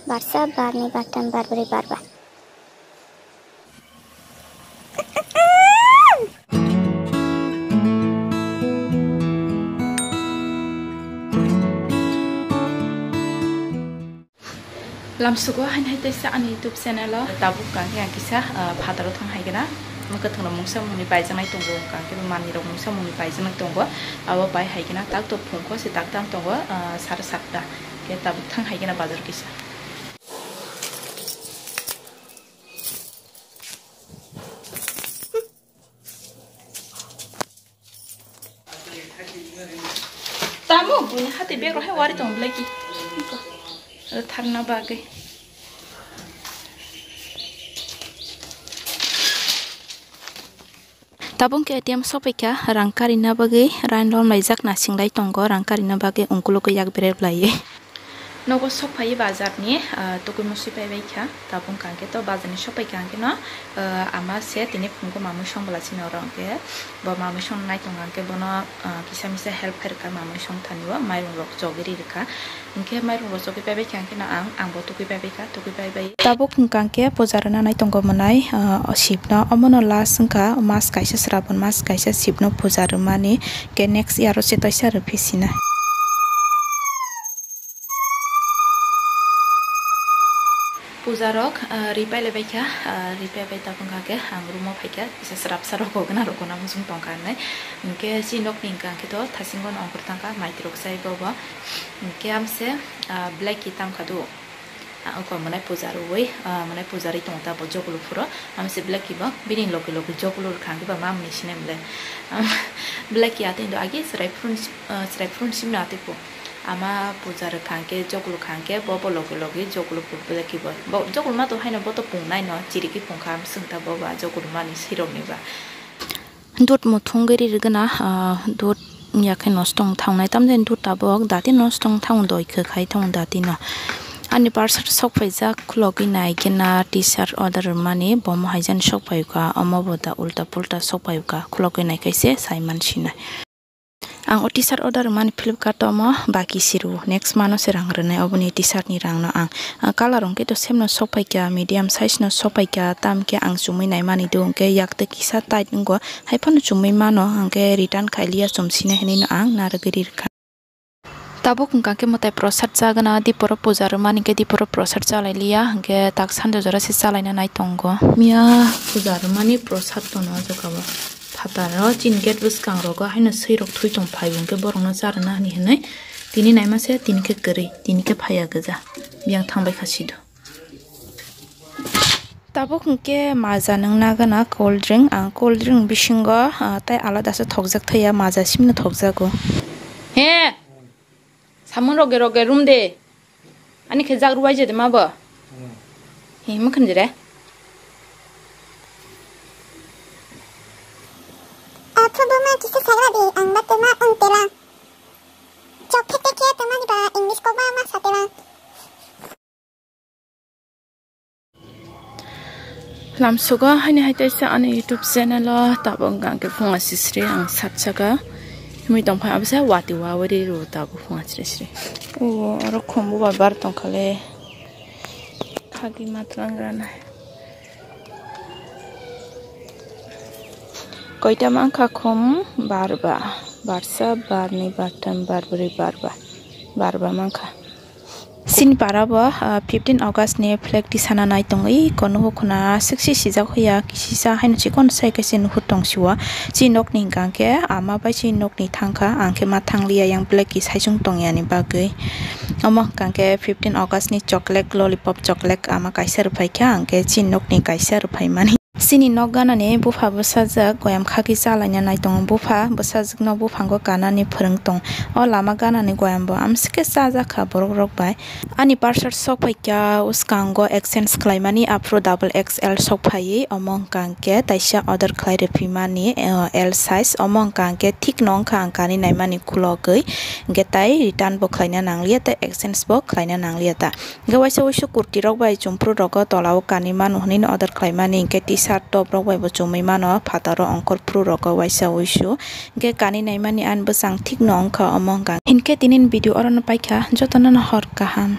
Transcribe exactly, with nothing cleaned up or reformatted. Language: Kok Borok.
Barsa, barni, bartam, barbrwi, barba. Lamsugo haini hai teisa ani YouTube channel o tabuk kangke ang kisa, ah, phataro thang hai gana. Mwkhwtwng rok mungsa mungni paijaknai tongo, kangke bo manwi rok mungsa mungni paijaknai tongo. Abo pai hai gana tak tok phungkho se tak tang tongo, ah, sara satta. Ke tabuk thang hai gana bazar kisa. Tamo buni hati bag rohai wari tong belai ki. Iko. Aro tharna bagwi. Tabuk khe A T M sokphaikha, rang karina bagwi, rang romlaijak nasinglai tongo, rang karina bagwi ungkulukgo yak berep laiwi. Nogo sokphai bazar ni, ah, tugui musui paibai kha. Tabuk hwnkha khe to bazar ni sokphai kha hwnkhe no, ah, ama se tini phungo mamui song bwla chini oro hwnkhe bo mamui song nai tongo hwnkhe bono, ah, kisa misa help khai rwkha mamui song thani o mairung rok chogwi ri rwkha. Hwnkhe mairung rok chogwi paibai kha hwnkhe no ang, ang bo tugui paibai kha, tugui paibai. Tabuk hwnkha khe puja rwna nai tongo mwnai, ah, o Shiv no, omo no last wngkha mas kaisa Srabon mas kaisa Shiv no puja rwmani, hwnkhe next year o se toisa rwphi sina. Puja rok, ah, ri pailaibai kha, ah, ri paibai tabuk hwnkha khe ang room o phaikha, kisa srapsa rok kok gana rok gana muchung tongkha hinwi. Hwnkhe chini nokni hwnkha khe to thasingo no ongkhor tangkha, maitwrwk chai bobo. Hwnkhe amse, ah, black khe tamkha do. Ah, oko mwnai puja rwui, ah, mwnai puja ri tongo ta bo jogolo phuro. Amse black khe bo bini loge loge jogolo rwkha hwnkhe ba mamni sinai mwnai. Black khe atwi do agi chwrai phuru, ah, chwrai phuru simno atwi po. Ama puja rwkha hwnkhe, jogolo kha hwnkhe, bo bo loge loge jogolo phurbwlai khe bo. Bo jogolo ma to haino bo to pungnai no, chirigwi pungkha, amswk ta bo ba jogolo mani sirokni ba. Dut muthungwi ri rwgwna, ah, dut wngya khe nosto wng thangnai, tamjani dut tabuk dati nosto wng thango, doi kwkhai thango dati no. Ani parcel sok phaijak, khulogwi nai khe na T-shirt order rwmani, bomo hai jani sok phaikha, omo bo da ulta pulta sok phaikha, khulogwi nai khe se sai man sinai. Ang o T-shirt order rwmani Flipkart o omo baki si rwo, next month o se rang rwnai oboni T-shirt ni rang no ang. Ah, colour hwnkhe to same no sok phaikha, medium size no sok phaikha, tamo khe ang chumui naimani do hwnkhe yak twi kisa tight wngo, hai phano chumui mano, hwnkhe return khai liya, chum sinai hinwi no ang narwgwi ri rwkha. Tabuk hwnkha khe mwtai prosad chagwna, diporo puja rwmani khe diporo prosad chalai liya, hwnkhe tak sanja jora se chalaina nai tongo. Miya puja rwmani prosad tono o jaga o. Phataro chini gate bwskang rogo haino swi rok thwi tong phai bo hwnkhe borokno charwna hwnwi hwnwi tini naima se tini khe kwrwi, tini khe phaiya gwja, biyang thangbai kha sido. Tabuk hwnkhe maja nwng nagana cold drink, ang cold drink bisingo, ah, tei alada se thokjak thaya, maja simno thokjago. He! Samung roge roge rum de. Ani khe jak ruwai je de ma bo. He, ma khan jere. Atho bo ma kisa sagra de, ang ba toma ang tela. Chok phete khe toma ni ba English ko ba ma sa tela. Lamsugo haini hai teisa ani YouTube channel o tabuk hwnkha khe phunga sisri ang satsaga himui tongphai abose wati wawari rw tabuk phunga sri sri. O oro khumbu bai bar tongkhale khagwi matwlang rana. Koita mankha khum barba, barsa, barni, bartam, barbrwi, barba, barba mankha. Chini para bo, ah, fifteen August ni flag tisana nai tongwi, kono hukuna siksi sijak hoya, kisisa haino chikon sai kaisa nuhur tong sio. Chini nokni hwnkha khe ama bai chini nokni thangkha, ang khe ma thangliya yang black ki saisung tongya ni bagwi. Omo hwnkha khe fifteen August ni chocolate, lollipop chocolate ama kaisa rwphaikha, ang khe chini nokni kaisa rwphaimani. Chini nok ganani bupha bwsajwk goyam khagwi chalaina nai tongo. Bupha bwsajwkno buphango kanani phwrwng tong. O lama ganani goyambo amsike chajakha borok rok bai. Ani parcel sok phaikha uskango exchange khlaimani, aphuru double X L sok phaiwi. Omo hwnkha hwnkhe taisa order khlai rwphimani, eh, L size. Omo hwnkha hwnkhe thikno wngkha ang kani naimani khulogwi. Hwnkhe tai return bo khlaina nangliya tei exchange bo khlaina nangliya ta. Hwnkhe waisa wuisu kurti rok bai chumphuru rogo tola o kanwi mano hwnwi no order khlai mani, hwnkhe T-shirt top rok bai bo chumui mano phataro ongkhor phuru rogo waisa wuisu. Hwnkhe kanwi naimani ani bwsang thikno wngkha omo hwnkha. Hinkhe tini ni video oro no paikha, jotono no hor kaham.